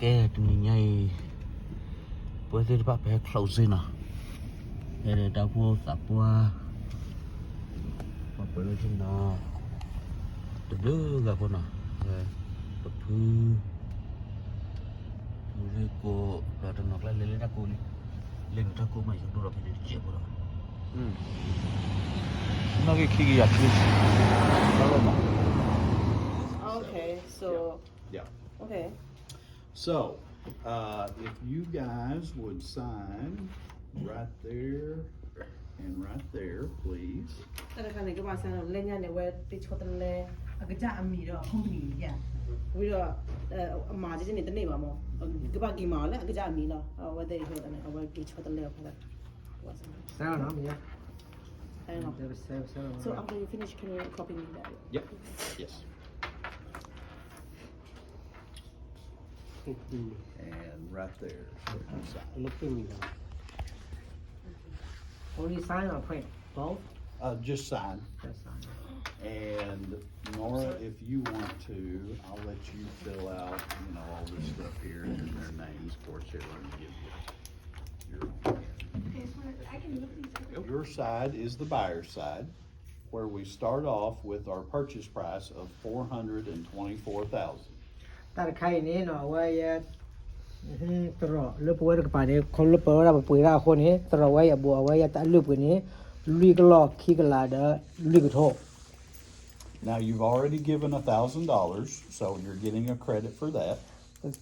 ကဲ တနံၤညါအံၤ ပဝဲသ့ၣ်တဖၣ်ဖဲ closing နီၤ, ဖဲတၢ်အိၣ်ဖှိၣ်သးပှၢ် ပှၤပှဲၤလၢထံနီၤ တဘျုးဂၤဖိနီၤ, ပဖု ဖုလ့ၣ်ကိး ဒီးတနီၤကျါလဲၤလၢတၢ်ကိးလံ, လဲၤနုာ်တၢ်ကိးမးယဒိၣ်ဒီးဖဲန့ၣ်တကဲးဖိဒီး နီၣ်ဂံၢ်ခံကယၤခံ တၢ်လီၤမး Okay, so, yeah. Okay. So, uh, if you guys would sign right there and right there, please. တၢ်တခါန့ၣ် ကဘၣ်စဲလၢညါန့ၣ် အဝဲက့ၤဆီတလဲ အကစၢ်အမံၤဒီး company ယၤ, ဝံၤဒီး အမၤကန့ၣ်တန့ၢ်ဘၣ်မး, ကဘၣ်က့ၤမၤအီၤလၢအကစၢ်အမံၤလီၤ, အဝဲသ့ၣ်အဃိသတးန့ၣ် အဝဲက့ၤဆီတလဲအီၤဖဲ Sign on, yeah. Sign on. So after you finish, can you copy me that? Yep. Yes. And right there. Look at me now. Only sign or print? Both? Uh, just sign. Just sign. And Nora, if you want to, I'll let you fill out, you know, all this stuff here and their names. Of course, here, let me give you your own pen. Okay, so I can look these up. Your side is the buyer's side, where we start off with our purchase price of four hundred and twenty-four thousand. တၢ်တခါအံၤန့ၣ်နီၤ အဝဲယဲ တရီးလၢပဝဲတကပၤန့ၣ် ခီဖျိလၢပဝဲဒၣ်ပပှ့ၤတၢ်အဃိန့ၣ် တရီးဝဲအံၤအဘူး အဝဲယဲတၢ်အလုၢ်အပှ့ၤန့ၣ် လွံၢ်ကလီၢ်ခံကလးဒီးလွံၢ်ကထိ Now, you've already given a thousand dollars, so you're getting a credit for that.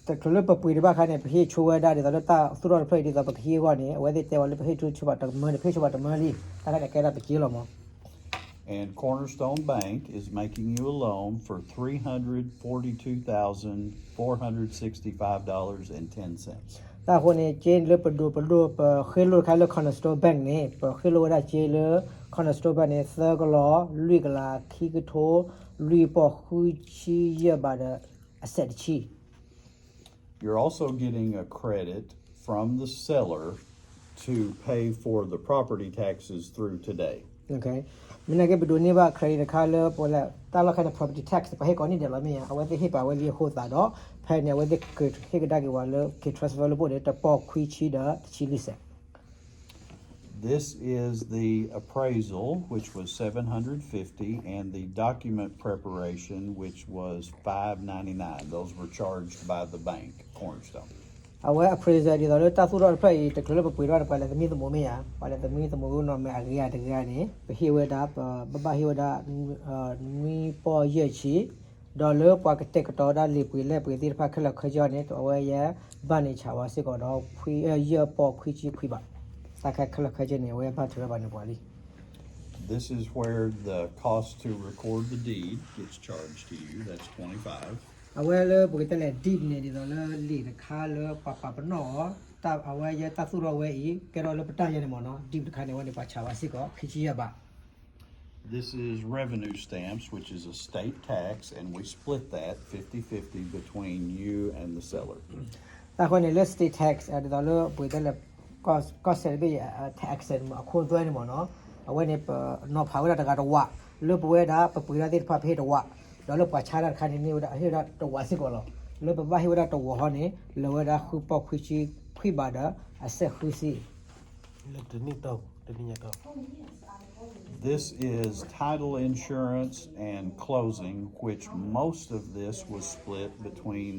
တချုးလၢပပှ့ၤတဘၣ်ခါန့ၣ် ပဟ့ၣ်ဆိဝဲဒၣ်ဒ်သိးလၢတၢ်သူၣ်ထီၣ်တဖျၢၣ်အံၤ ဒ်သိးပကဟံးအဂီၢ်န့ၣ် အဝဲသ့ၣ်တဲဝဲလၢပဟ့ၣ်ဆိဘၣ်တမၢလံ, တၢ်ခါန့ၣ်ကဲဒၣ်ပက့လီၤမး. And Cornerstone Bank is making you a loan for three hundred forty-two thousand four hundred sixty-five dollars and ten cents. တၢ်အဃိန့ၣ် က့လၢပဒိးပဒိး ပဃ့လိာ်တခါလၢ Cornerstone Bank န့ၣ် ပဃ့လိာ်ဝဲဒၣ်က့လၢ Cornerstone Bank န့ၣ် သၢကလီၢ် လွံၢ်ကလး ခံကထိ လွံၢ်ပီၢ် ဃုဆံယဲၢ်ဘးဒီး အစဲးတဆံ You're also getting a credit from the seller to pay for the property taxes through today. မ့ၢ်နာ်က့ ပဒိးန့ၢ်ဘၣ် credit တခါလၢပလဲၤတၢ်လီၢ်ခါန့ၣ် property tax ပှၤဟ့ၣ်ကိးနံၣ်ဒဲးလီၤမ့ၢ်ဧါ, အဝဲသ့ၣ်ဟ့ၣ်ပှၤဝဲလံအဃိသတးဒီး ဖဲန့ၣ် အဝဲသ့ၣ်ကဟ့ၣ်ကဒါက့ၤဝဲလၢ က့ၤ transfer လၢပအိၣ်န့ၣ် တပီၢ်ခွံဆံဒီးတဆံလွံၢ်စဲး This is the appraisal, which was seven hundred fifty, and the document preparation, which was five ninety-nine. Those were charged by the bank, Cornerstone. အဝဲ appraisal ဒ်သိးလၢတၢ်သူၣ်ထီၣ်တဖျၢၣ်အံၤ တချုးလၢပပှ့ၤထီၣ်န့ၣ် ပှၤလဲၤသမံသမိးမ့ၢ်ဧါ, ပှၤလဲၤသမံသမိးနီၤ မ့ၢ်အဂ့ၤဧါတဂ့ၤဧါန့ၣ် ပဟ့ၣ်ဝဲဒၣ် ပဘၣ်ဟ့ၣ်ဝဲဒၣ် နွံပီၢ်ယဲၢ်ဆံ, ဒီးလၢပှၤကတဲာ်ကတီၤဝဲဒၣ်လံာ်ပှ့ၤလဲၢ်ပှ့ၤသ့ၣ်တဖၣ်ခဲလၢာ်ခဲဆ့န့ၣ် အဝဲယဲ ဘၣ်န့ၢ်ဆၣ်ဝဲစ့ၢ်ကီးဒီး ယဲၢ်ပီၢ်ခွံဆံခွံဘး, တၢ်ခဲခဲလၢာ်ခဲဆ့န့ၣ် အဝဲဘၣ်ထုးထီၣ်ဘၣ်န့ၢ်ပှၤလံ This is where the cost to record the deed gets charged to you. That's twenty-five. အဝဲလၢပကတဲလဲၣ် deed န့ၣ် ဒ်သိးလၢလံာ်တခါလၢပှၤပာ်ပနီၣ်အီၤ, တၢ်အဝဲယဲတၢ်သူၣ်ထီၣ်ဝဲအံၤ ကဲထီၣ်လၢပတၢ်ယဲန့ၣ်မ့ၢ်နီၤ deed တခါန့ၣ် အဝဲန့ၣ်ပှၤဆၣ်ဝဲစ့ၢ်ကီး ခံဆံယဲၢ်ဘး This is revenue stamps, which is a state tax, and we split that fifty fifty between you and the seller. တၢ်ဃိန့ၣ်လၢ state tax ဒ်သိးလၢပှၤတဲလၢ ကီၢ်စဲၣ်တဘ့ၣ် tax အခိၣ်သွဲန့ၣ်မ့ၢ်နီၤ, အဝဲန့ၣ် ပနီၤဖးဝဲဒၣ်တဂၤတဝး, လၢပဝဲဒၣ်ပပှ့ၤဒၣ်သ့ၣ်တဖၣ်ပဟ့ၣ်တဝး, ဒီးလၢပှၤဆါတၢ်တခါန့ၣ် န့ၢ်ဝဲဒၣ်ဟ့ၣ်ဝဲဒၣ်တဝးစ့ၢ်ကီးလီၤ. လၢပဘၣ်ဟ့ၣ်ဝဲဒၣ်တဝးဟီန့ၣ် လၢဝဲဒၣ်ဃုပီၢ်ခွံဆံခွံဘးဒီးအစဲးဃုဆံ This is title insurance and closing, which most of this was split between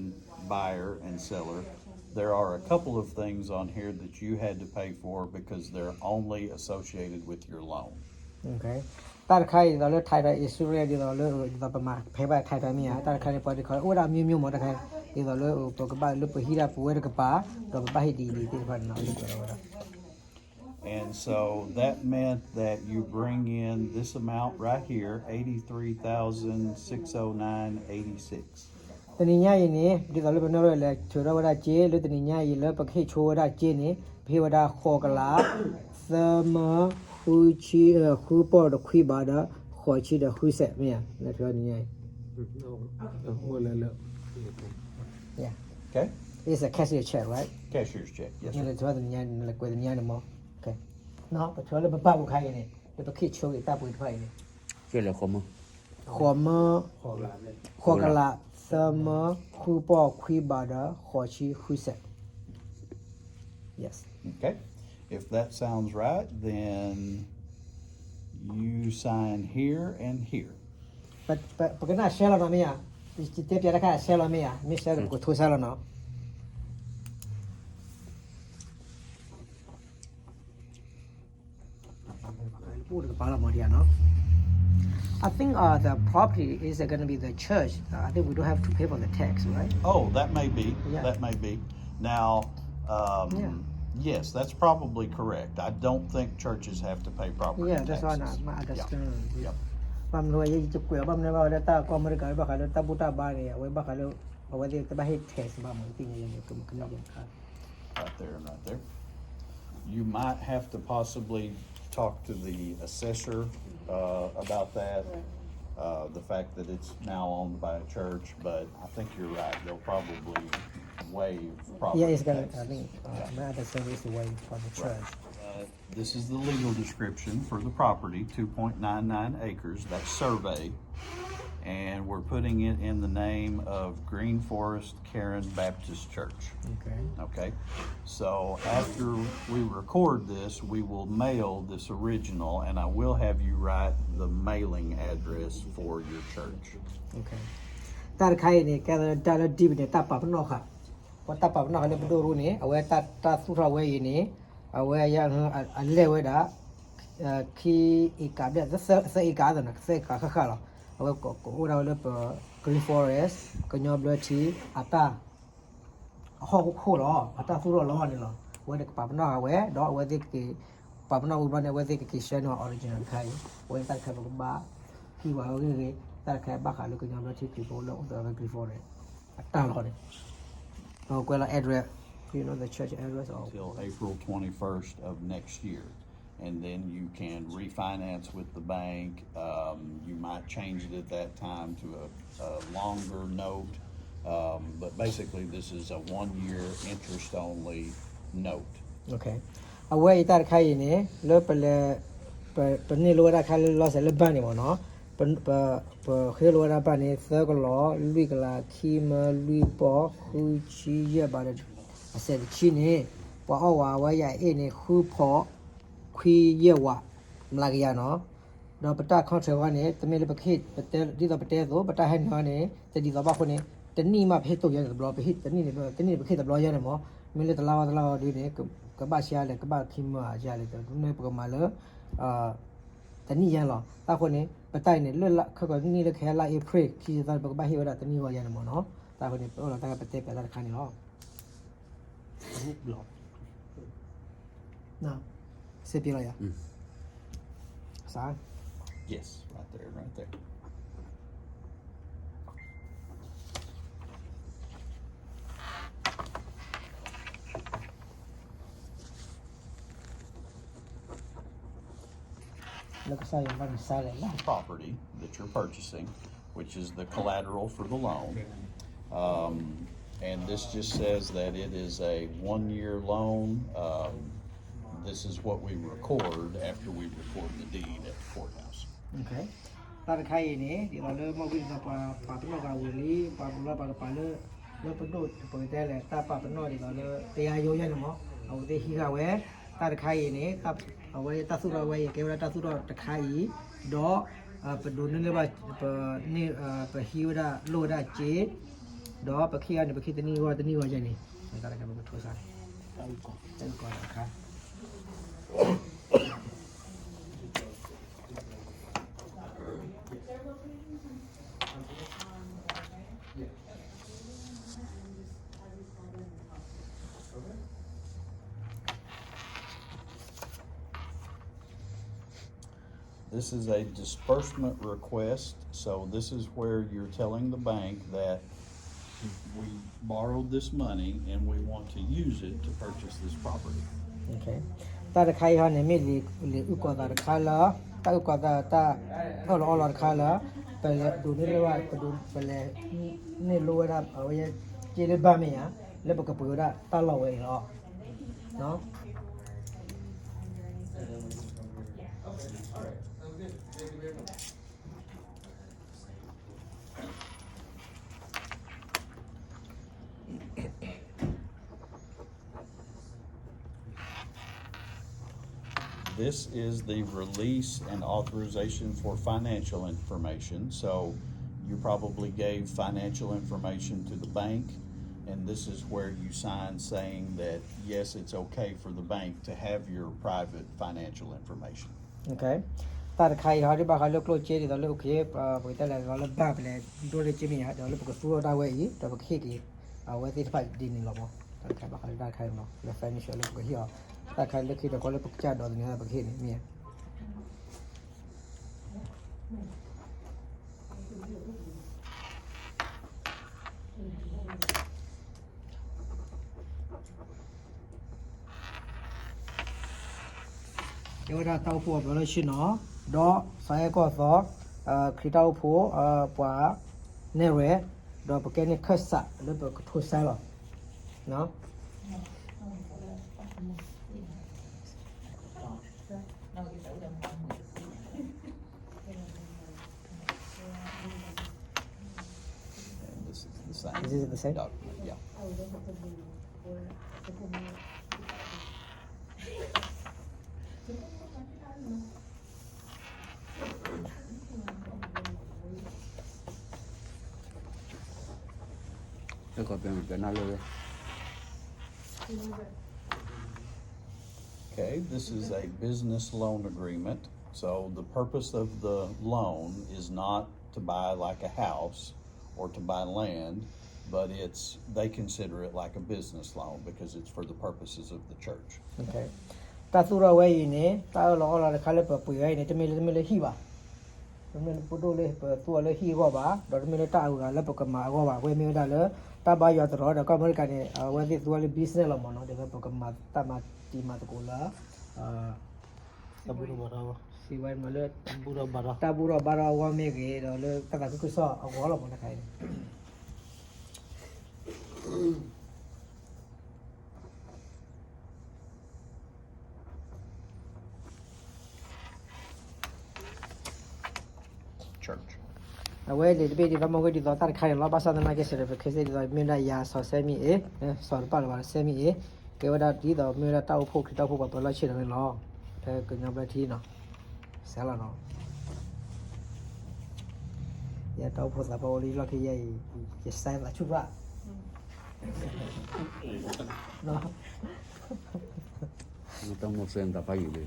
buyer and seller. There are a couple of things on here that you had to pay for because they're only associated with your loan. တၢ်တခါအံၤဒ်သိးလၢ title insurance ဒ်သိးလၢ ဒ်သိးပမၤဖဲဘၣ် title မ့ၢ်ဧါ, တၢ်တခါန့ၣ် ပှၤတခါအိၣ်ဝဲဒၣ်အမျိုးမျိုးမ့ၢ်တခါ, ဒ်သိးလၢပကဘၣ်လၢပဟံးဒၣ်ပဝဲတကပၤ, ဒီးပဘၣ်ဟ့ၣ်ဒ်အံၤဒ်သ့ၣ်တဖၣ်န့ၣ် လၢပဝဲဒၣ် And so that meant that you bring in this amount right here, eighty-three thousand six oh nine eighty-six. တနံၤညါအံၤန့ၣ် ဒ်သိးလၢပနီၣ်ရဲၣ်လဲၤ ထုးထီၣ်ဝဲဒၣ်စ့ လၢတနံၤညါအံၤလၢပကဟ့ၣ်ဆိဝဲဒၣ်စ့န့ၣ် ပဟ့ၣ်ဝဲဒၣ်ဃိးကလး သၢမၢ ဃုဆံ ဃုပီၢ်ဒီးခွံဘးဒီး ဃိးဆံဒီးဃုစဲး မ့ၢ်ဧါ, လၢထုးထီၣ်တနံၤညါအံၤ Okay. It's a cashier check, right? Cashier's check, yes, sir. နလဲၤကွဲးတနံၤညါန့ၣ်မ့ၢ် ပထုးလၢပဘၣ်ပူၤခါအံၤန့ၣ် လၢပကဟ့ၣ်ဆိဂ့ၤတၢ်ပှ့ၤတဖၣ်အံၤန့ၣ် ဃိးမၢ ဃိးကလး သၢမၢ ဃုပီၢ်ခွံဘးဒီး ဃိးဆံဃုစဲး. Yes. Okay. If that sounds right, then you sign here and here. ပကနၣ်ဆဲးလီၤနီၤမ့ၢ်ဧါ, ယတဲပျးတခါဆဲးလီၤမ့ၢ်ဧါ, မ့ၢ်ဆဲးလီၤ ပကထိဆဲးလီၤနီၤ. ပတကပၤလီၤမၤဒံးဧါနီၤ. I think uh, the property is going to be the church. Uh, I think we don't have to pay for the tax, right? Oh, that may be. Yeah. That may be. Now, um, yeah. Yes, that's probably correct. I don't think churches have to pay property taxes. Yeah, that's why not. My understanding. Yep. ဘၣ်မနုၤဝဲ ယကွဲး ဘၣ်မနုၤဘၣ်ဝဲလၢတၢ်ကီၢ်အမဲရကၤ ဘၣ်ဃးလၢတၢ်ဘူၣ်တၢ်ဘါန့ၣ် အဝဲဘၣ်ဃးလၢ အဝဲသ့ၣ်တဘၣ်ဟ့ၣ် tax ဘၣ်မး သ့ၣ်ညါယဲန့ၣ် ကမကနၣ်ယဲန့ၣ်ခါ Right there and right there. You might have to possibly talk to the assessor uh, about that. Uh, the fact that it's now owned by a church, but I think you're right. They'll probably waive property taxes. Yeah, it's gonna, I think, uh, yeah. My understanding is waived for the church. Right. Uh, this is the legal description for the property, two point nine nine acres, that survey. And we're putting it in the name of Green Forest Karen Baptist Church. Okay. Okay. So after we record this, we will mail this original, and I will have you write the mailing address for your church. Okay. တၢ်တခါအံၤန့ၣ် ကဲသးလၢဒ်ပန့ၣ် တၢ်ပာ်ပနီၣ်ဃာ်, ပတၢ်ပာ်ပနီၣ်ဃာ်လၢပဒိၣ်ရူန့ၣ် အဝဲတၢ်သူၣ်ထီၣ်ဝဲအံၤန့ၣ် အဝဲအလဲၢ်ဝဲဒၣ် ခံအ့ကၤဘျဲၣ် သၢအ့ကၤသနီၤ သၢအ့ကၤဃၣ်ဃၣ်လီၤ. အဝဲကအိၣ်ဒၣ်ဝဲလၢပ Green Forest ကညီဘျၢထံ အတၢ် အဟီၣ်ခိၣ်လီၤ အတၢ်သူၣ်ထီၣ်လီၤန့ၣ်လီၤ. အဝဲန့ၣ်ကပာ်ပနီၣ်ဃာ်ဝဲ ဒီးအဝဲသ့ၣ်က ပာ်ပနီၣ်ဝံၤဘျီန့ၣ် အဝဲသ့ၣ်ကက့ၤဆှၢန့ၢ်အီၤ original တခါအံၤ အဝဲတၢ်တခါပကဘၣ် ဟံးဝဲအဂ့ၢ်ဂ့ၢ် တၢ်တခါဘၣ်ဃးလၢကညီဘျၢထံခရံာ်ဖိလၢအိၣ်သးဝဲ Green Forest အတၢ်လီၤန့ၣ် ဒီးကွဲးလီၤ address, you know, the church address or till April twenty-first of next year. And then you can refinance with the bank. Um, you might change it at that time to a, a longer note. Um, but basically, this is a one year interest only note. Okay. အဝဲအံၤတၢ်တခါအံၤန့ၣ် လၢပလဲၤ ပ ပန့ၢ်လိဝဲဒၣ်ခါလၢ လီၤစဲးလၢ bank န့ၣ်မ့ၢ်နီၤ ပ ပ ပဃ့လိဝဲဒၣ် bank န့ၣ် သၢကလီၤ လွံၢ်ကလး ခံမၢ လွံၢ်ပီၢ် ဃုဆံယဲၢ်ဘးဒီး အစဲးတဆံန့ၣ် ပှၤအီၣ်ဝဲအဝဲယၤအ့ၣ်န့ၣ် ဃုဖီၣ် ခွံယဲၢ်ဝး မျးကယၤနီၤ ဒီးပတၢ် contract ဃီန့ၣ် တမ့ၢ်လၢပကဟ့ၣ် ဒ်သိးပတဲအသိး ပတၢ်ဟဲနုာ်ဃီန့ၣ် တဒ်သိးဘၣ်အဃိန့ၣ် တနံၣ်မးပဟ့ၣ်တိၢ်ယဲန့ၣ်တဘျီ ပဟ့ၣ်တနံၣ်န့ၣ် တနံၣ်န့ၣ် ပဟ့ၣ်တဘျီယဲန့ၣ်မ့ၢ် မ့ၢ်လၢတလါဝဲတလါဝဲဒ်န့ၣ် ကဘၣ်ဆံးလဲၣ် ကဘၣ်ခံမၢဆံးလဲၣ် မ့ၢ်ပကမၤလၢ တနံၣ်ယဲန့ၣ်လီၤ. တၢ်ဃိန့ၣ် ပတၢ်အံၤန့ၣ် လၢလါ ခဲကနံၣ်လၢခဲလါ April ခံဆံသီန့ၣ် ပကဘၣ်ဟ့ၣ်ဝဲဒၣ်တနံၣ်ဂီၢ်ယဲန့ၣ်မ့ၢ်နီၤ. တၢ်ဃိန့ၣ် ပအိၣ်လီၤတၢ်ကပတဲပျးတၢ်တခါန့ၣ်လီၤ. စ့ပ့လီၤယၤ Yes, right there, right there. လၢကစၢ်ယွၤဘၣ်မုၢ်စါလဲၣ်လၢ property that you're purchasing, which is the collateral for the loan. Um, and this just says that it is a one-year loan. Um, this is what we record after we record the deed at the courthouse. Okay. တၢ်တခါအံၤန့ၣ် ဒ်သိးလၢမ့ၢ်ဝံၤဒ်သိးပှၤပာ်ပနီၣ်က့ၤဝံၤလံ ပှၤပလီၢ်ပှၤကပၤလၢ လၢပဒိၣ်ပကတဲလဲၣ် တၢ်ပာ်ပနီၣ်ဒ်သိးလၢ တရားရုံးယဲန့ၣ်မ့ၢ် အဝဲသ့ၣ်ဟံးဃာ်ဝဲ တၢ်တခါအံၤန့ၣ် အဝဲတၢ်သူၣ်ထီၣ်ဝဲအံၤ ကဲဝဲဒၣ်တၢ်သူၣ်ထီၣ်တခါအံၤ ဒီး ပဒိးန့ၢ်လၢဘၣ် ပ ပဟံးဝဲဒၣ် လိၣ်ဝဲဒၣ်စ့ ဒီးပခ့ၣ်အါန့ၣ် ပခ့ၣ်တနံၣ်ဂီၢ်တနံၣ်ဂီၢ်ယဲန့ၣ် တၢ်တခါပကထိစါ တၢ်အုၣ်ကီၤတခါ This is a disbursement request, so this is where you're telling the bank that we borrowed this money and we want to use it to purchase this property. Okay. တၢ်တခါအံၤဟီန့ၣ် မ့ၢ်လံာ်အုၣ်ကီၤသးတခါလၢ တၢ်အုၣ်ကီၤသးတၢ်အၢၣ်လီၤအီလီၤတခါလၢ ပလဲၤဒိးန့ၢ်လၢ ပလဲၤန့ၢ်လိဝဲဒၣ် အဝဲယဲ စ့လၢ bank မ့ၢ်ဧါ လၢပကပှ့ၤဝဲဒၣ်တၢ်လီၢ်ဝဲအံၤလီၤ. This is the release and authorization for financial information. So you probably gave financial information to the bank, and this is where you sign saying that, yes, it's okay for the bank to have your private financial information. သၣ်တခါအံၤဟီဒ်ဘၣ်ဃးလၢကျိၣ်စ့ဒ်သိးလၢ okay ပကတဲလဲၣ်ဒ်သိးလၢ bank ပလဲၤဒိလၢက့မ့ၢ်ဧါ ဒီးလၢပကသူထီၣ်ဒၣ်ဝဲအံၤ ဒီးပကဟ့ၣ်က့ၤ အဝဲသ့ၣ်တဖၣ်ဒ်န့ၣ်လီၤမး. တၢ်တခါဘၣ်ဃးလၢတၢ်တခါအံၤမး လၢ financial လၢပကဟ့ၣ်အီၤ တၢ်တခါလၢခံဒီးကီလၢပကစၢ်ဒိးသန့ၤပကဟ့ၣ်န့ၣ်မ့ၢ်ဧါ ကဲဝဲဒၣ်တၢ်အိၣ်ဖှိၣ်အဘျီလၢဆ့ၣ်နီၤ ဒီးစးဟဲကီၢ်သီ ခရံာ်တၢ်အိၣ်ဖှိၣ် ပှၤနဲၣ်ရွဲၣ် ဒီးပကဲန့ၢ်ခၢၣ်စးလၢပကထိစဲလီၤ. And this is the same Is it the same? document, yeah. Okay, this is a business loan agreement. So the purpose of the loan is not to buy like a house or to buy land, but it's, they consider it like a business loan because it's for the purposes of the church. တၢ်သူၣ်ထီၣ်ဝဲအံၤန့ၣ် တၢ်အၢၣ်လီၤအီလီၤတခါလၢပပှ့ၤဝဲအံၤန့ၣ် တမ့ၢ်လၢ တမ့ၢ်လၢဟံၣ်ဘၣ်. တမ့ၢ်လၢပဒိၣ်လၢပသူအီၤလၢဟံၣ်အဂီၢ်ဘၣ်, ဒီးတမ့ၢ်လၢတၢ်အဂၤလၢပကမၤအဂီၢ်ဘၣ်. အဝဲမ့ၢ်ဝဲဒၣ်လၢ တၢ်ဘါယွၤသရိာ်ဒီးကီၢ်အမဲရကၤန့ၣ် အဝဲသ့ၣ်သူဝဲလၢ business လီၤမးနီၤ, ဒ်သိးပကမၤတၢ်မၤတံၤမၤသကိးလၢ စံးဝဲမးလၢ တၢ်ဘူၣ်ထီၣ်ဘါထီၣ်အဂီၢ်မ့ၢ်ဂ့ၤ, ဒီးလၢတၢ်သးခုကစီၣ်အဂီၢ်လီၤမးတခါအံၤန့ၣ် အဝဲန့ၣ်တဘ့ၣ်ဒ်သိးမ့ၢ်ဝဲဒ်သိးတၢ်တခါန့ၣ်လီၤ. ဘၣ်ဆၣ်သနာ်က့ certificate ဒ်သိးမ့ၢ်ဝဲဒၣ်ယၤစီၤစဲမံအ့ၣ်, စီၤတပာ်လၢၤဘၣ်စီၤစဲမံအ့ၣ်, ကဲဝဲဒၣ်ဒ်သိးမ့ၢ်ဝဲဒၣ်တၢ်အိၣ်ဖှိၣ်ခရံာ်တၢ်အိၣ်ဖှိၣ်ပှၤပၢၤလီၢ်ဆ့ၣ်နီၤန့ၣ်လီၤ. ဖဲကညီဘျၢထံနီၤ, စဲလီၤနီၤ, ယတၢ်အိၣ်ဖှိၣ်သးပှၢ်အိၣ်လၢယလီၢ်ခံယဲအံၤ, ယစဲသးဆူၣ်ဘၣ် တၢ်မိၣ်စဲနတၢ်ဖးယံာ်လံ,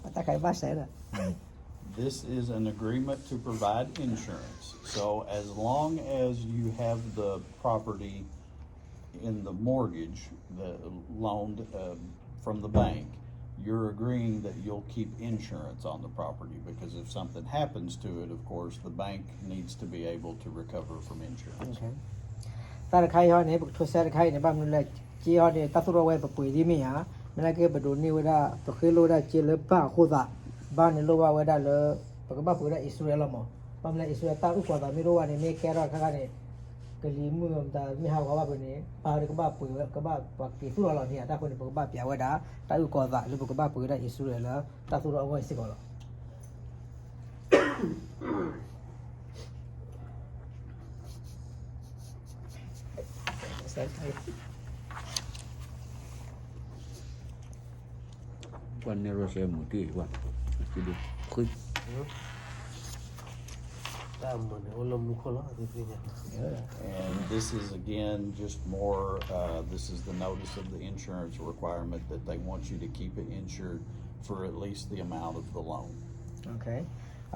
တၢ်ခးဘၣ်စဲဒီး This is an agreement to provide insurance. So as long as you have the property in the mortgage, the loaned uh, from the bank, you're agreeing that you'll keep insurance on the property because if something happens to it, of course, the bank needs to be able to recover from insurance. တၢ်တခါအံၤဟီန့ၣ် ပကထိစဲတခါအံၤန့ၣ် ဘၣ်မနုၤလဲၣ်, က့ဟီန့ၣ် တၢ်သူၣ်ထီၣ်ဝဲပပှ့ၤဒ်မ့ၢ်ဧါ, မ့ၢ်နာ်က့ပဒိးန့ၢ်ဝဲဒၣ် ပဃ့လိာ်ဝဲဒၣ်က့လၢဘၣ်အဃိသး, ဘၣ်န့ၣ်လိၣ်ဘၣ်ဝဲဒၣ်လၢ ပကဘၣ်ပှ့ၤဝဲဒၣ် insurance လီၤမး, ဘၣ်မနုၤလဲၣ် insurance တၢ်အုၣ်ကီၤသးမ့ၢ်တအိၣ်ဘၣ်န့ၣ် မ့ၢ်ကဲထီၣ်တခါခါန့ၣ် ကလံၤမုၢ်မတၤမ့ၢ်ဟးဂီၤဘၣ်ပှ့ၤန့ၣ် ပၢ်ဝဲကဘၣ်ပှ့ၤဝဲ ကဘၣ်ပှၤက့ၤသူၣ်လီၤလီၤန့ၣ် အတၢ်ဃိန့ၣ် ပကဘၣ်ပျးဝဲဒၣ် တၢ်အုၣ်ကီၤသးလၢပကဘၣ်ပှ့ၤဝဲဒၣ် insurance လၢတၢ်သူၣ်ထီၣ်အဂီၢ်စ့ၢ်ကီးလီၤ. ပှၤနဲၣ်ရွဲၣ်စဲမုၢ်တ့ၢ်ကွၢ်, တၢ်မုၢ်န့ၣ်အိၣ်လၢမူခိၣ်လီၤ, သ့ၣ်သ့ၣ်ညါ And this is again just more, uh, this is the notice of the insurance requirement that they want you to keep it insured for at least the amount of the loan.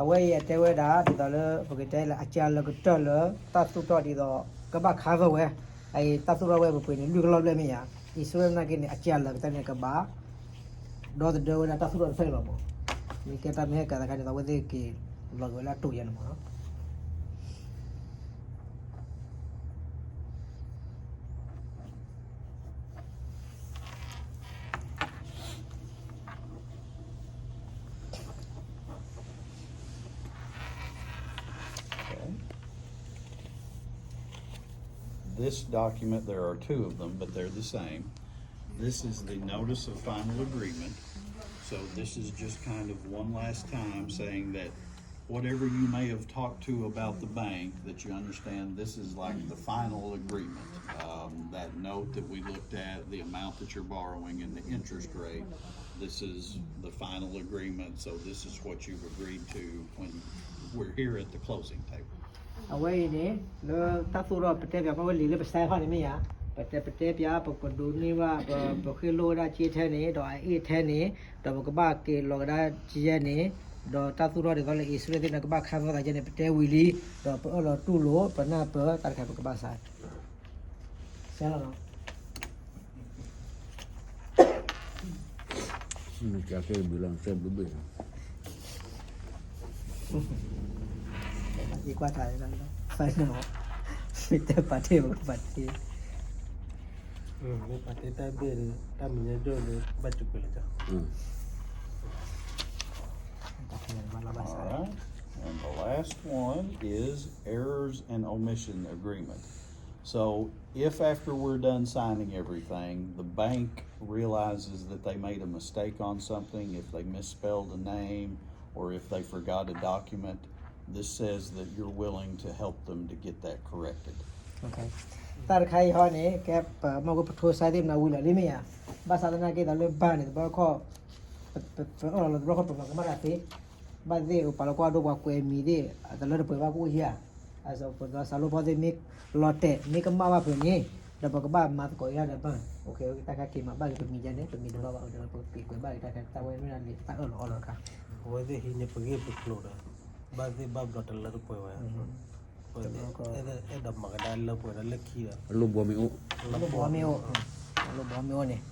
အဝဲအံၤအတဲဝဲဒၣ် ဒ်သိးလၢ ပကတဲလၢအကလၢာ်ကတၢၢ်လၢ တၢ်သူၣ်ထီၣ်ဒ်သိး ကဘၣ် cover ဝဲ, အအံၤတၢ်သူၣ်ထီၣ်ဝဲပပှ့ၤန့ၣ် လွံၢ်ကလီၢ်ဘျဲၣ်မ့ၢ်ဧါ, insurance နာ်က့န့ၣ် အကလၢာ်ကတၢၢ်န့ၣ်ကဘၣ် ဒီသဒၢဝဲဒၣ်တၢ်သူၣ်ထီၣ်တဖျၢၣ်လီၤမး, မ့ၢ်ကဲတၢ်မ့ၢ်ဟဲကၤသးခါန့ၣ် အဝဲသ့ၣ်က့ၤလီၤက့ၤဝဲလၢအတိာ်ယဲန့ၣ်မးနီၤ. Okay. This document, there are two of them, but they're the same. This is the notice of final agreement. So this is just kind of one last time saying that whatever you may have talked to about the bank, that you understand this is like the final agreement. Um, that note that we looked at, the amount that you're borrowing and the interest rate. This is the final agreement, so this is what you've agreed to when we're here at the closing table. အဝဲအံၤန့ၣ် လၢတၢ်သိၣ်ထီၣ်ပတဲပၠး မ့ၢ်ဝဲလံာ်လၢပဆဲဖီၣ်န့ၣ်မ့ၢ်ယၤ, ပတဲ ပတဲပၠး ပကဒိးန့ၢ်ဘၣ် ပ ပဃ့လိၢ်ဝဲဒၣ်က့ထဲန့ၣ် ဒီးအအ့ၣ်ထဲန့ၣ် ဒီးပကဘၣ်က့ၤလီၤကဒါကယဲန့ၣ်, ဒီးတၢ်သူၣ်ထီၣ်ဒ်သိးလၢ insurance သ့ၣ်န့ၣ် ကဘၣ်ခါသီသးယဲန့ၣ် ပတဲဝံၤလံ, ဒီးပအၢၣ်လီၤတူၢ်လိာ် ပနၢ်ပၢၢ် တၢ်တခါပကဘၣ်စး ဆဲလီၤနီၤ. နကကဲဘျုးလီၤ နကဲဘျုးဘျုးလီၤ. ယကွၢ်တၢ်လၢ final မ့ၢ်တပာ်တ့ၢ် ပကပာ်တ့ၢ်, မ့ၢ်ပာ်တ့ၢ်တၢ်ဘ့ၣ်ဒီး တၢ်မံၤညါဒိၣ်ဒီး ဘၣ်စူးကွံာ်လီၤကီး. All right. And the last one is errors and omission agreement. So if after we're done signing everything, the bank realizes that they made a mistake on something, if they misspelled a name, or if they forgot a document, this says that you're willing to help them to get that corrected. တၢ်တခါအံၤဟီန့ၣ် ကဲပမ့ၢ်ကပထိစါသ့ၣ်မနၤဝံၤလီၤလံမ့ၢ်ဧါ, ဘၣ်ဆၣ်သနာ်က့ဒီးလၢဘၣ်န့ၣ် တဘျီခီၣ် ပအၢၣ်လီၤလီၤတဘျီခီၣ် ပမၤကမၣ်တၢ်သ့, ဘၣ်သ့ၣ်ပှၤလၢကွၢ်ဒိပှၤကွဲးမံၤသ့ၣ် အတလၢတပှဲၤဘၣ်ကအိၣ်ယၤ, အစပသးလီဖီသ့ၣ်မ့ၢ်လီၤတဲာ် မ့ၢ်ကမၣ်ဘၣ်ဖုးန့ၣ် ဒီးပကဘၣ်မၤသကိးအံၤဒီးဘၣ်, တၢ်ခါက့ၤမၤဘၣ်က့ၤပမံၤယါန့ၣ် ပမံၤတလီၢ်ဘၣ် ဒီးပက့ၤကွဲးဘၣ်က့ၤတၢ်ခါ တၢ်ဝဲမ့ၢ်ဒၣ်လံာ်တၢ်အၢၣ်လီၤအီလီၤတခါ, အဝဲသ့ၣ်ဟံးန့ၢ်ပဂ့ၢ်ပကျိၤဒီး ဘၣ်သ့ၣ်ဘၣ်ဘျီတလၢတပှဲၤဝဲ အဲၣ်ဒိးမၤကဒါလၢပှဲၤဒီးလၢခံဒီး အလိၣ်ဘီမ့ၢ်အိၣ်, အလိၣ်ဘီမ့ၢ်အိၣ်, အလိၣ်ဘီမ့ၢ်အိၣ်န့ၣ်.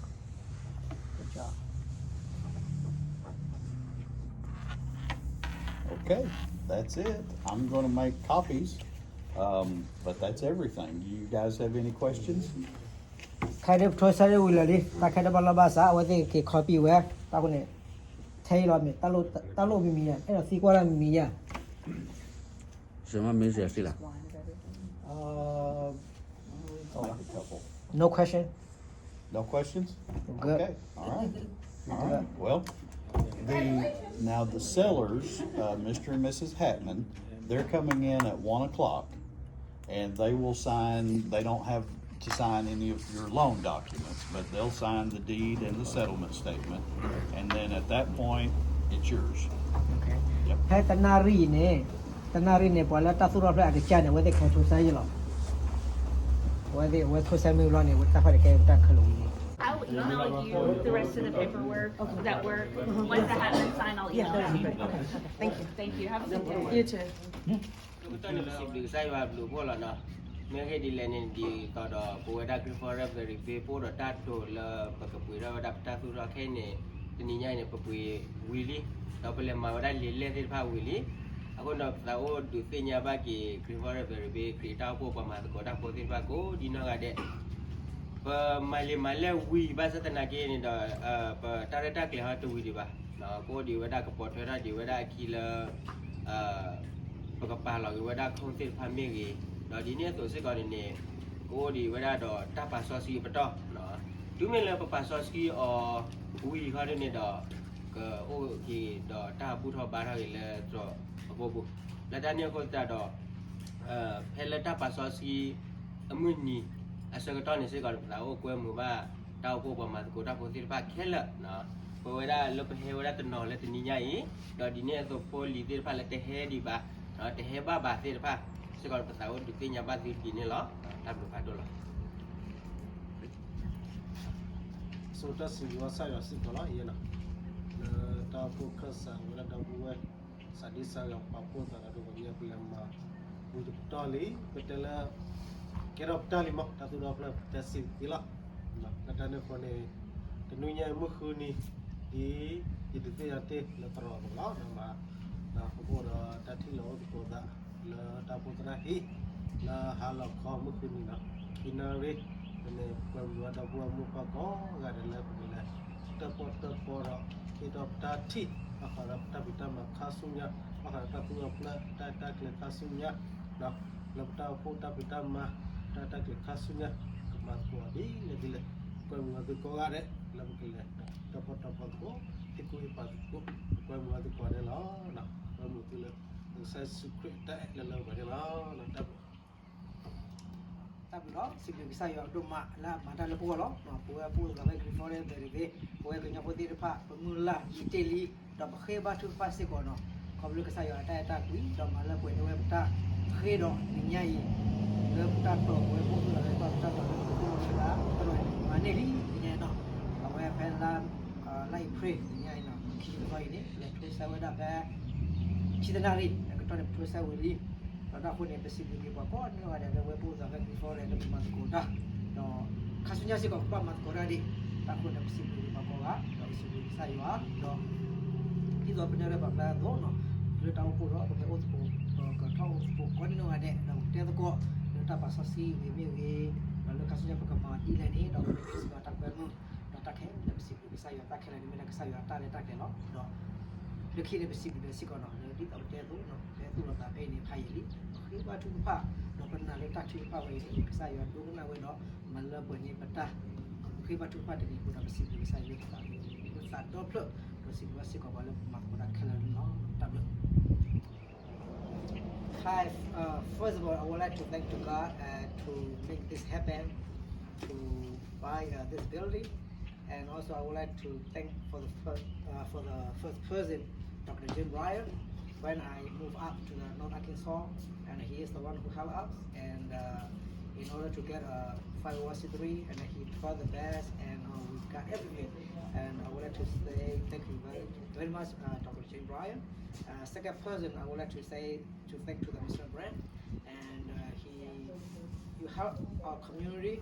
Okay, that's it. I'm going to make copies, um, but that's everything. Do you guys have any questions? ခဲဒၣ်ပထိစါဒၣ်ဝံၤလီၤလံ တၢ်ခဲဒၣ်ဘၣ်လီၢ်ဘၣ်စး အဝဲသ့ၣ်က့ၤ copy ဝဲ တၢ်ဃိန့ၣ် ထဲအံၤလီၤမ့ၢ် တၢ်လိၣ်မံၤမံၤယါ အဲၣ်ဒိးသံကွၢ်တၢ်မံၤမံၤယါ. 什么名字是啦？ No question. No questions? Good. Okay, all right. All right. Well, the, now the sellers, uh, Mister and Missus Hatman, they're coming in at one o'clock, and they will sign, they don't have to sign any of your loan documents, but they'll sign the deed and the settlement statement, and then at that point, it's yours. Okay. Yep. ဖဲတနၣ်ရံၣ်န့ၣ် တနၣ်ရံၣ်န့ၣ် ပှၤလၢတၢ်သူၣ်ထီၣ်ဖျၢၣ်အကစၢ်န့ၣ် အဝဲသ့ၣ်ခဲထိစါယံလီၤ. အဝဲသ့ၣ် အဝဲထိစါမ့ၢ်ဘျီန့ၣ် အဝဲတၢ်ဖးတကဲတၢ်ခဲလၢာ်ဝံၤန့ၣ် I'll email you the rest of the paperwork that we're, once I have them signed, I'll email it to you. Thank you. Thank you. Have a good day. You too. ဒိကတၢၢ်န့ၣ် ပစံးဘျုးကစၢ်ယွၤဘျုးဖှိၣ်လီၤနီၤ. မ့ၢ်ဂ့ၢ်ဒ်လဲၣ်န့ၣ် ဒ်သိးဒီး ပဝဲဒၣ် Green Forest Very Bay ပအိၣ်ဒီးတၢ်တိာ်လၢပကပှ့ၤထီၣ်ဝဲဒၣ်ပတၢ်သူၣ်ထီၣ်ခဲအံၤန့ၣ် တနံၤညါအံၤန့ၣ် ပပှ့ၤဝံၤလံ, ဒီးပလဲၤမၤဝဲဒၣ်လံာ်လဲၢ်သ့ၣ်တဖၣ်ဝံၤလံ. အဃိဒီး ပသးအိၣ်ဒုးသ့ၣ်ညါဘၣ်က့ၤ Green Forest Very Bay ခရံာ်တၢ်အိၣ်ဖှိၣ်ပှၤမၤသကိးတၢ်ဖိသ့ၣ်တဖၣ်ကိးဒ်နီၢ်ဂၤဒဲး ပမၤလံာ်မၤလဲၢ်ဝံၤဘၣ်ဆၣ်သနာ်က့န့ၣ်ဒီး ပတၢ်ရဲၣ်တၢ်ကျဲၤဟီတဝံၤဒံးဘၣ်, ကအိၣ်ဒံးဝဲဒၣ်ကပိာ်ထွဲထီၣ်ဒံးဝဲဒၣ်အခံလၢ ပကပာ်လီၤက့ၤဝဲဒၣ် code သ့ၣ်တဖၣ်မ့ၢ်ဂ့ၤ, ဒီးဒ်န့ၣ်အသိးစ့ၢ်ကီးန့ၣ်န့ၣ် ကအိၣ်ဒံးဝဲဒၣ်ဒီးတၢ်ပာ်စီဆှံအပတီၢ်, တုၤမ့ၢ်လၢပပာ်စီဆှံအီၤဝံၤခီဒ်န့ၣ်ဒီး ကအိၣ်က့ၤဒီးတၢ်ဘူၣ်ထီၣ်ဘါထီၣ်က့ၤလၢတြီၤအဃိပူၤ, လၢတၢ်န့ၣ်အဃိသတးဒီး ဖဲလၢတၢ်ပာ်စီဆှံအမုၢ်နံၤအဆၢကတီၢ်န့ၣ်စ့ၢ်ကီး ပသးအိၣ်ကွဲမုာ်ဘၣ် တၢ်အိၣ်ဖှိၣ်ပှၤမၤသကိးတၢ်ဖိသ့ၣ်တဖၣ်ခဲလၢာ်, ပဝဲဒၣ်လၢပဟဲဝဲဒၣ်တနီၤလၢတနံၤညါအံၤ, ဒီးဒ်န့ၣ်အသိးဖိလံၤသ့ၣ်တဖၣ်လၢတဟဲဒံးဘၣ်, တဟဲဘၣ်ဘၣ်သ့ၣ်တဖၣ်စ့ၢ်ကီး ပသးအိၣ်ဒုးသ့ၣ်ညါဘၣ်သုဒ်န့ၣ်လီၤ. တၢ်ဘျုးဖးဒိၣ်လီၤ. ဆိတၢ်စံးဘျုးဘၣ်ကစၢ်ယွၤစ့ၢ်ကီးလီၤ ယဲနီၤ, လၢတၢ်အိၣ်ဖှိၣ်ခၢၣ်စးဝဲဒၣ်ဒီပုၢ်ဝဲၢ် စးဒ့စးဂၤပာ်ဖှိၣ်သးဒီးဒိကနၣ်ပလဲၤမၤ ဝံၤတပတီၢ်လံ ပတဲလၢ ကဲထီၣ်ပတၢ်လံမး တၢ်သူၣ်ထီၣ်ဖျၢၣ်ပတဲစံးသ့လီၤ. လၢတၢ်န့ၣ်အဃိန့ၣ် တနွံညါအံၤမုၢ်ဃုနံၤ ဒ်ယဒုးသ့ၣ်ညါတ့ၢ်လၢသရိာ်အသိးလီၤ. ဒီးပအိၣ်ဒီးတၢ်ထံၣ်လိာ်အိၣ်သကိးသး လၢတၢ်အိၣ်ဖှိၣ်သရၣ်ဟံၣ် လၢဟါလီၤခီမုၢ်ဃုနံၤနီၤ ခံနၣ်ရံၣ် န့ၣ် ပကွဲမုာ်ဝဲဒီပုၢ်ဝဲၢ်မိၢ်ပၢ်ကိးဂၤဒဲးလၢပကလဲၤ တၢၣ်ပီၣ်တၢၣ်ပီဒီး ဟ့ၣ်ထီၣ်ပတၢ်ထံၣ် ဘၣ်ဃးဒီးပတၢ်ဖံးတၢ်မၤခါဆူညါ ဘၣ်ဃးဒီးတၢ်သူၣ်ထီၣ်ဖျၢၣ် တၢ်အဲၣ်တၢ်ကျဲၤခါဆူညါ လၢပတၢ်အိၣ်ဖှိၣ်တၢ်ဖံးတၢ်မၤ တၢ်အဲၣ်တၢ်ကျဲၤခါဆူညါ ကမၤသကိးဒ်လဲၣ်ဒ်လဲၣ် ပကွဲမုာ်ဝဲသုကိးဂၤဒဲး လၢပကလဲၤ တၢၣ်ပီၣ်တၢၣ်ပီသကိး ဟ့ၣ်ကူၣ်ဟ့ၣ်ဖးသကိး ပကွဲမုာ်ဝဲသုကိးဂၤဒဲးလီၤ. ကွဲမုာ်သုလၢ ကစၢ်ယ့ၣ်ၡူးခရံာ်အတၢ်အဲၣ်လၢလၢပှဲၤပှဲၤန့ၣ်လီၤ. တၢ်ဘျုး တၢ်ဘျုးလီၤ, စံးဘျုးကစၢ်ယွၤဒိၣ်မးလၢအမၤတၢ်လၢပဂီၢ်လီၤ. ပဝဲပအိၣ်သးဖဲ California သ့ၣ်တဖၣ်, ပဝဲကညီဖိသ့ၣ်တဖၣ် ပမုၢ်လၢ်ယံာ်တ့ၢ်လံ, ဒီးပဃ့ဘါထုကဖၣ်စ့ၢ်ကီးနီၤ, ခီဖျိကစၢ်ယွၤအတၢ်အဲၣ်တၢ်ကွံ ဒီးမၤလၢပှဲၤန့ၢ်ဝဲပတၢ်ဃ့ဒီးနံၤညါအံၤ, လၢပတၢ်ပၢၤပဝဲပအိၣ်သးဖဲပတၢ်ပၢၤလၢပကအိၣ်သးဖဲလါတရၢၣ်န့ၣ် မၤန့ၢ်လံနံၤညါနီၤ, အဝဲဖဲလါ လါအ့ဖြ့ၣ်နံၤညါအံၤနီၤ, ခံကသီအံၤန့ၣ် လဲၤထိစဲဝဲဒၣ်ဖဲ ဆံတနၣ်ရံၣ် အကတီၢ်န့ၣ် ပထိစဲဝံၤလံ. ဒီးတၢ်ဃိန့ၣ် ပစံးဘျုးက့ၤပှၤကိးဒံနီၢ်ဂၤဒဲး လၢဝဲပအိၣ်သးဖဲ California လၢပမၤသကိးတၢ်, ဒီးခါဆူညါစ့ၢ်ကီး ပဘၣ်မၤသကိးတၢ်ဒံး, တၢ်ဃိန့ၣ် ပစံးဘျုးက့ၤပှၤကိးဂၤ ဒီးပစံးဘျုးကစၢ်ယွၤ, ဒီး ဒ်သိးပနၢ်ရံၣ်ပာ်ဖျါအသိးနီၤ, လၢတၢ်အိၣ်ဖှိၣ်ဒီး ပကအိၣ်သကိး ပကထီၣ်အိၣ်သကိးကိးဒံနီၢ်ဂၤဒဲး ဒီးပတဲသကိး လၢတၢ်ပာ်စီဆှံဂ့ၤမ့ၢ်ဂ့ၤ, ဒီးလၢခါဆူညါပကမၤဒ်လဲၣ်န့ၣ် ဒီးပကစံးဘျုးတၢ်ကွဲမုာ်, ဒီးတၢ်ခဲလၢာ်ပစံးဘျုးကစၢ်ယွၤ တၢ်ခဲလၢာ်န့ၣ်မ့ၢ်ဒၣ်ကစၢ်ယွၤအတၢ်လဲၤတၢ်က့ၤလီၤ. ဒီး လၢခံန့ၣ် ပစံးဘျုးစ့ၢ်ကီးနီၤ လၢဒ်သိးပတဲအသိးနီၤ ပဟဲသူၣ်လီၤသးဖဲအံၤန့ၣ် ဖးယံာ်လံ, ပဃ့ဘါထုကဖၣ်, ဒီးပနာ်လၢတၢ်ထုကဖၣ်ဝဲအံၤန့ၣ် ကစၢ်ယွၤဒိကနၣ်ဝဲဒီး မၤလၢပှဲၤန့ၢ်ပတၢ်ဃ့ဘါထုကဖၣ်တနံၤအဃိဒီး ပစံးဘျုးကစၢ်ယွၤလၢပသးဒီဖျၢၣ်, ဒီးစံးဘျုးဘၣ်စ့ၢ်ကီးပှၤလၢပမၤသကိးတၢ်ခဲလၢာ်န့ၣ်လီၤ. တၢ်ဘျုး Hi, uh, first of all, I would like to thank to God uh, to make this happen, to buy uh, this building. And also, I would like to thank for the first, uh, for the first person, Doctor Jim Ryan, when I moved up to the North Arkansas, and he is the one who helped us. And uh, in order to get a five oh one c three, and he tried the best, and uh, we got everything. And I would like to say thank you very, very much, uh, Doctor Jim Ryan. Uh, second person, I would like to say to thank to the Mister Brand, and uh, he, you help our community,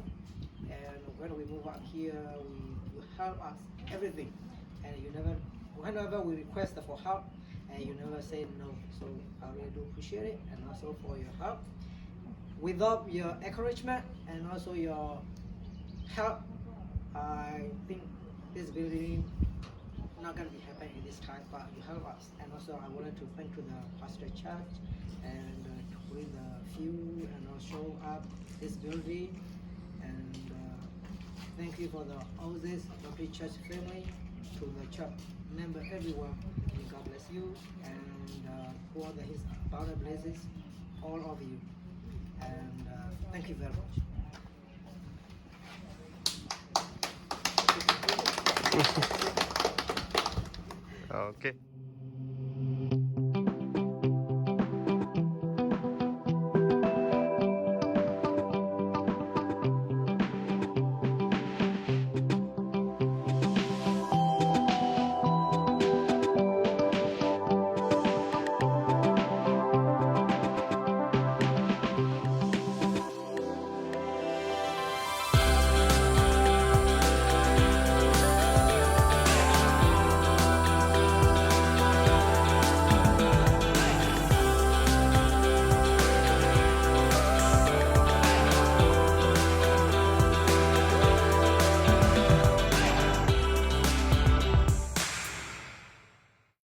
and when we move out here, we, you help us everything, and you never, whenever we request for help, and you never say no. So I really do appreciate it, and also for your help. Without your encouragement and also your help, I think this building not gonna be happen in this time, but you help us. And also, I would like to thank to the pastor church and uh, to bring the few and also show up this building. And uh, thank you for the all this lovely church family, to the church member, everyone. May God bless you and uh, pour the His abundant blessings all over you. And uh, thank you very much. Okay.